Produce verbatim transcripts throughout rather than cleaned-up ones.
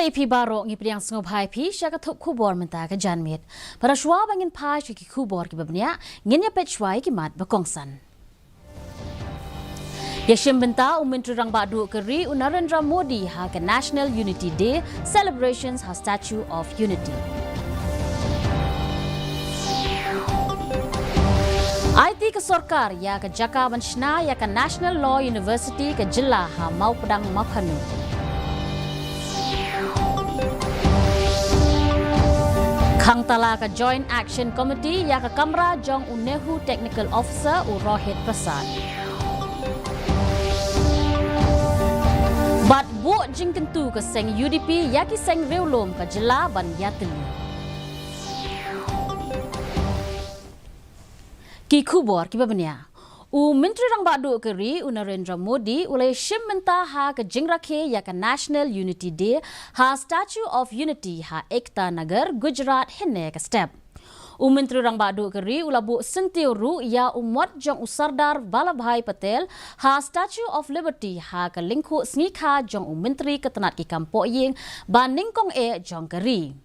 Phi baroh, ngi pdiang sngewbha ïa phi sha ka thup khubor mynta ka janmiet. Para shwa ba ngin phai sha ki khubor kiba bniah, ngin ïa peit shwa ïa ki mat ba kongsan. Ïa shim bynta u Myntri Rangbah Duh ka ri u Narendra Modi ha ka National Unity Day celebrations ha Statue of Unity. Aiti ka sorkar ïa ka jaka ban shna ïa ka National Law University ka jylla ha Mawpdang Mawkhanu. Khang tala ka Joint Action Committee ïa ka kamra jong u NEHU Technical Officer u Rohit Prasad. Bad buh jingkyntu ka seng U D P ïa ki seng riewlum ka jylla ban ïatylli. Ki khubor kiba bniah. U Myntri Rangbah Duh ka ri u Narendra Modi u la shim bynta ha ka jingrakhe ïa ka National Unity Day ha Statue of Unity ha Ekta Nagar, Gujarat, hynne ka step. U Myntri Rangbah Duh ka ri u la buh syntiew ruh ïa u mot jong u Sardar Vallabhbhai Patel ha Statue of Liberty ha ka lyngkhuh sngi kha jong u Myntri ka tnat ki kam pohïing ba nyngkong eh jong ka ri.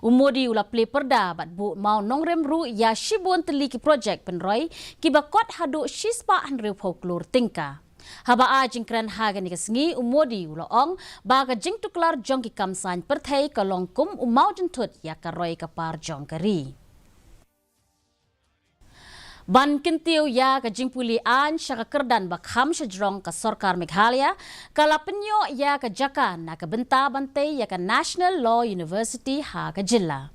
U Modi u la plie pyrda bad buh mawnongrim ruh ïa shibun tylli ki projek pynroi kiba kot haduh shispah hynriewphew klur tyngka. Haba ai jingkren ha kane ka sngi, u Modi u la ong ba ka jingtuklar jong ki kam saiñ pyrthei ka long kum u mawjynthut ïa ka roi ka par jong ka ri. Ban kyntiew ïa ka jingpule aiñ sha ka kyrdan ba kham shajrong, ka sorkar Meghalaya ka la pynïoh ïa ka jaka na ka bynta ban tei ïa ka National Law University ha ka jylla.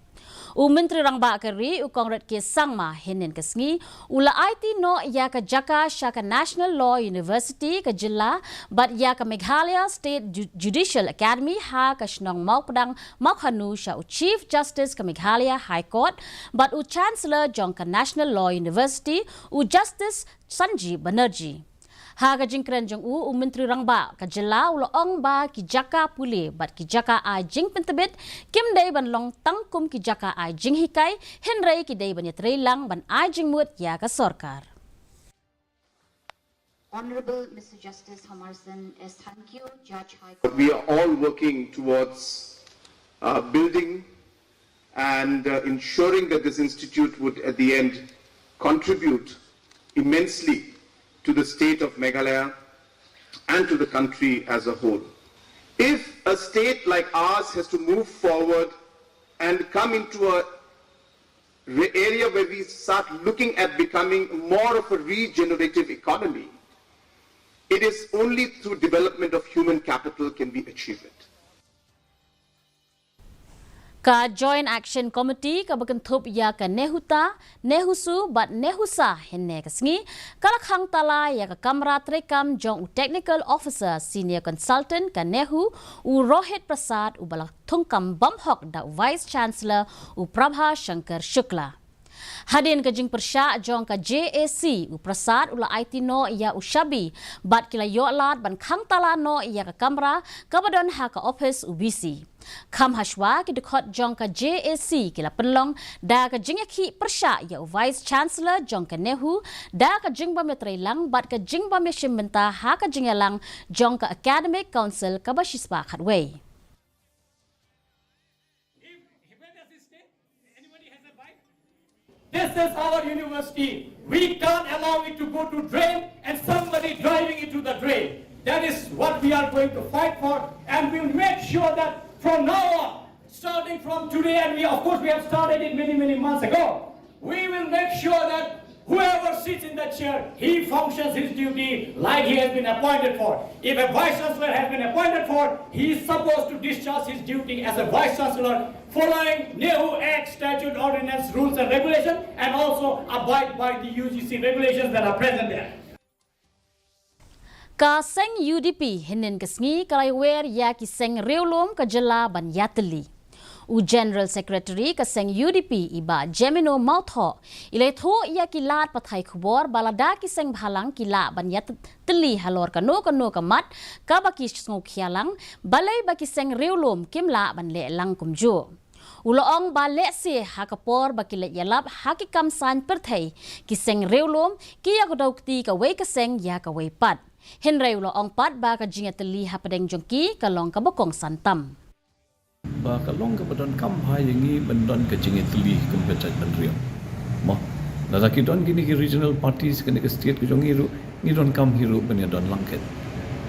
U Myntri Rangbah ka ri u Conrad K Sangma hynnin ka sngi u la aiti noh ïa ka jaka sha ka National Law University ka jylla bad ïa ka Meghalaya State Ju-, Judicial Academy ha ka shnong Mawpdang Mawkhanu sha u Chief Justice ka Meghalaya High Court bad u Chancellor jong ka National Law University, u Justice Sanjeev Banerjee. Ha ka jingkren jong u, u Myntri Rangbah ka jylla u la ong ba ki jaka pule bad ki jaka ai jingpyntbit kim dei ban long tang kum ki jaka ai jinghikai, hynrei ki dei ban ïatreilang ban ai jingmut ïa ka sorkar. Honorable Mister Justice Hamarson S Thangkhiew, Judge High Court. We are all working towards, uh, building and, uh, ensuring that this institute would, at the end, contribute immensely to the state of Meghalaya and to the country as a whole. If a state like ours has to move forward and come into a re-, area where we start looking at becoming more of a regenerative economy, it is only through development of human capital can we achieve it. Ka Joint Action Committee kaba kynthup ïa ka NEHUTA, NEHUSU bad NEHUSA hynne ka sngi ka la khang tala ïa ka kamra treikam jong u Technical Officer Senior Consultant ka NEHU, u Rohit Prasad, uba la thungkam bymhok da u Vice Chancellor u Prabha Shankar Shukla. Hadien ka jingpyrshah jong ka J A C, u Prasad u la aiti noh ïa u shabi bad ki la ïoh lad ban khang tala noh ïa ka kamra kaba don ha ka ophis u V C. Kham hashwa, ki dkhot jong ka J A C ki la pynlong da ka jingïakhih pyrshah ïa u Vice Chancellor jong ka NEHU da ka jingbym ïatreilang bad ka jingbym ïashim bynta ha ka jingïalang jong ka Academic Council kaba shispah khatwei. If, where does it stay? Anybody has a bike? This is our university. We can't allow it to go to drain and somebody driving into the drain. That is what we are going to fight for, and we'll make sure that from now on, starting from today, and we, of course, we have started it many, many months ago, we will make sure that whoever sits in that chair, he functions his duty like he has been appointed for. If a vice chancellor has been appointed for, he is supposed to discharge his duty as a vice chancellor following NEHU Act, statute, ordinance, rules and regulation, and also abide by the U G C regulations that are present there. Ka seng U D P hynnin ka sngi ka la ïawer ïa ki seng riewlum ka jylla ban ïatylli. U General Secretary ka seng U D P i Bah Jemino Mawthoh i la ïathuh ïa ki lad pathai khubor ba lada ki seng bhalang ki lah ban ïatylli halor kano kano ka mat kaba ki sngewkhia lang, balei ba ki seng riewlum kim lah ban leh lang kumjuh. U la ong ba lehse ha ka por ba ki leit ïalap ha ki kam saiñ pyrthei, ki seng riewlum ki ïakdew kti kawei ka seng ïa kawei pat. Hynrei u la ong pat ba ka jingïatylli hapdeng jong ki ka long kaba kongsan tam. Ba ka long kaba donkam ha ïa ngi ban don ka jingïatylli kum ka jaitbynriew. Mo. Lada ki don kine ki regional parties kane ka state ka jong ngi ruh, ngi donkam hi ruh ban ïa don lang ket.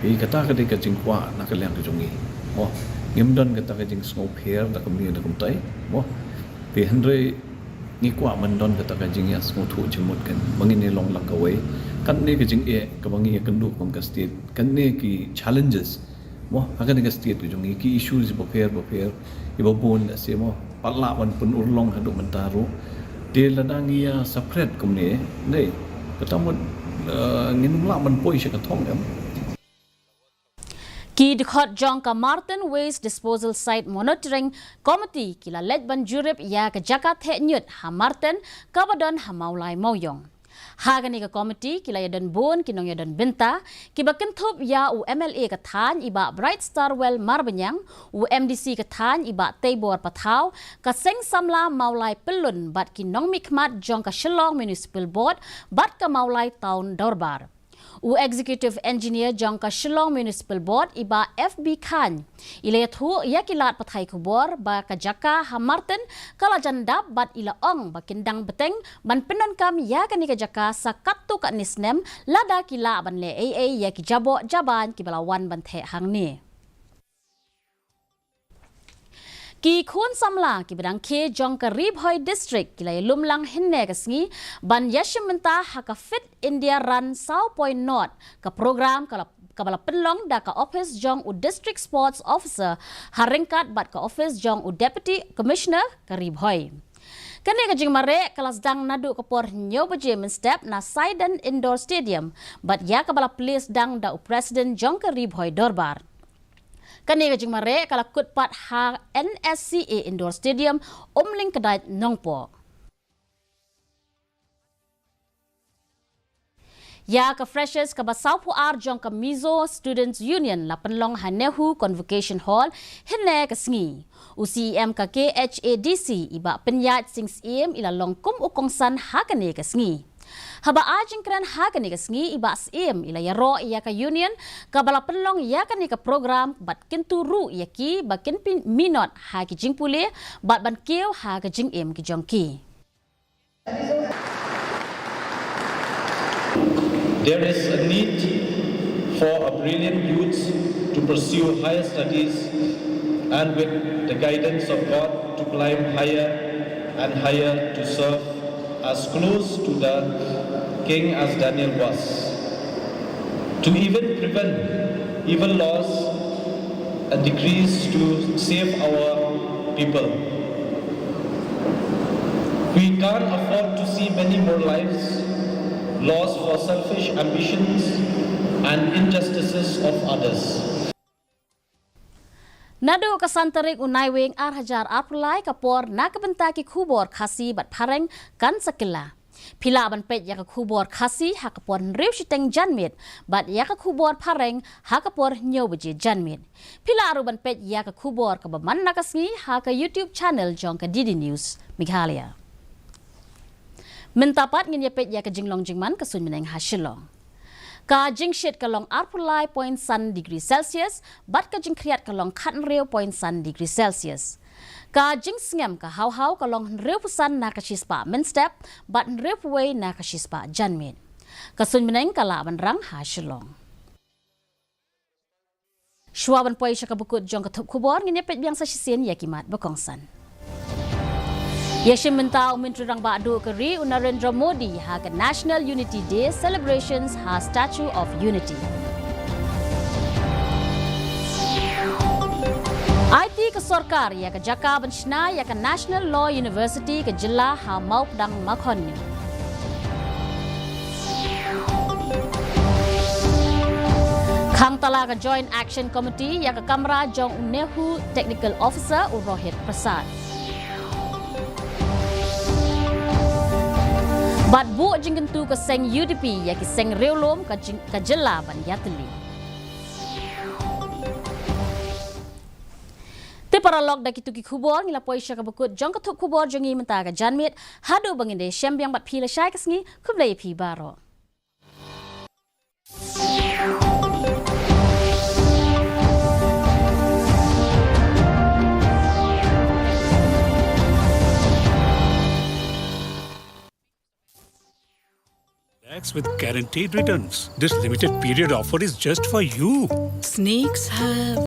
Hi kata ka dei ka jingkwah na ka liang ka jong ngi. Mo. Ngim don kata ka jingsngewpher da kumne da kumtai. Mo. Te hynrei ngi kwah ban don kata ka jingïasngewthuh jingmut kan. Ba ngin ïa long lang kawei. Kane ka jingeh kaba ngi ïa kynduh kum ka state. Kane ki challenges. Mo, ha kane ka state ka jong ngi ki issues bapher bapher. Iba bun da se mo. Pat lah ban pynurlong haduh mynta ruh. Te lada ngi ïa separate kumne. Dei. Kata mut, eh, ngin lah ban poi sha ka thong em. Ki dkhot jong ka Martin Waste Disposal Site Monitoring Committee ki la leit ban jurip ïa ka jaka theh ñiut ha Martin kaba don ha Mawlai Mawiong. Ha kane ka committee ki la ïadon bun ki nongïadon bynta kiba kynthup ïa u M L A ka thaiñ i Bah Bright Starwell Marbaniang, u M D C ka thaiñ i Bah Teibor Pathaw, ka seng samla Mawlai Pyllun bad ki nongmihkhmat jong ka Shillong Municipal Board bad ka Mawlai Town Dorbar. U Executive Engineer jong ka Shillong Municipal Board i Bah F B Khan i la ïathuh ïa ki lad pathai khubor ba ka jaka ha Martin ka la jan dap bad i la ong ba kin dang bteng ban pyndonkam ïa kane ka jaka sa katto katne snem lada ki lah ban leh ei ei ïa ki jaboh jaban kiba la wan ban theh hangne. Ki khun samla kiba dang khie jong ka Ri Bhoi District ki la ïalum lang hynne ka sngi ban ïashim bynta ha ka Fit India Run saw point nought, ka program ka la, kaba la pynlong da ka ophis jong u District Sports Officer ha ryngkat bad ka ophis jong u Deputy Commissioner ka Ri Bhoi. Kane ka jingmareh ka la sdang naduh ka por hynñiew baje mynstep na Saiden Indoor Stadium bad ïa kaba la plie sdang da u President jong ka Ri Bhoi Dorbar. Kane ka jingmareh ka la kut pat ha N S C A Indoor Stadium, Umling Kdait, Nongpoh. Ïa ka Freshers kaba sawphew ar jong ka Mizo Students Union la pynlong ha NEHU Convocation Hall hynne ka sngi. U C E M ka K H A D C i Bah Pynïaid Sing Syiem i la long kum u kongsan ha kane ka sngi. Haba ai jingkren ha kane ka sngi i Bah Syiem i la ïaroh ïa ka union kaba la pynlong ïa kane ka program bad kyntu ruh ïa ki ba kin pyn-, minot ha ki jingpule bad ban kiew ha ka jingim ki jong ki. There is a need for a brilliant youth to pursue higher studies and, with the guidance of God, to climb higher and higher to serve as close to the king as Daniel was, to even prevent evil laws and decrees to save our people. We can't afford to see many more lives lost for selfish ambitions and injustices of others. Naduh ka san tarik u Naiwieng ar hajar arphew lai ka por na ka bynta ki khubor Khasi bad Phareng kan sa kylla. Phi lah ban peit ïa ka khubor Khasi ha ka por hynriew shiteng janmiet bad ïa ka khubor Phareng ha ka por hynñiew baje janmiet. Phi lah ruh ban peit ïa ka khubor kaba man na ka sngi ha ka YouTube channel jong ka D D News Meghalaya. Mynta pat ngin ïa peit ïa ka jinglong jingman ka suiñ bneng ha Shillong. Ka jingshit ka long arphew lai point san degree Celsius bad ka jingkhriat ka long khathynriew point san degree Celsius. Ka jingsngem ka haw haw ka long hynriewphew san na ka shispah mynstep bad hynriewphew wei na ka shispah janmiet. Ka suiñ bneng ka lah ban rang ha Shillong. Shuwa ban poi sha kaba kut jong ka thup khubor, ngin ïa peit biang sa shisien ïa ki mat ba kongsan. Ïashim bynta u Myntri Rangbah Duh ka ri u Narendra Modi ha ka National Unity Day celebrations ha Statue of Unity. Aiti ka sorkar ïa ka jaka ban shna ïa ka National Law University ka jylla ha Mawpdang Makhonniang. Khang tala ka Joint Action Committee ïa ka kamra jong u NEHU Technical Officer u Rohit Prasad. Bad buh jingkyntu ka seng U D P ïa ki seng riewlum ka jing-, ka jylla ban ïatylli. Te paralok, da kitu ki khubor ngi la poi sha kaba kut jong ka thup khubor jong ngi mynta ka janmiet. Haduh ba ngin da shem biang bad phi lashai ka sngi, khublei ïa phi baroh. With guaranteed returns. This limited period offer is just for you. Snakes have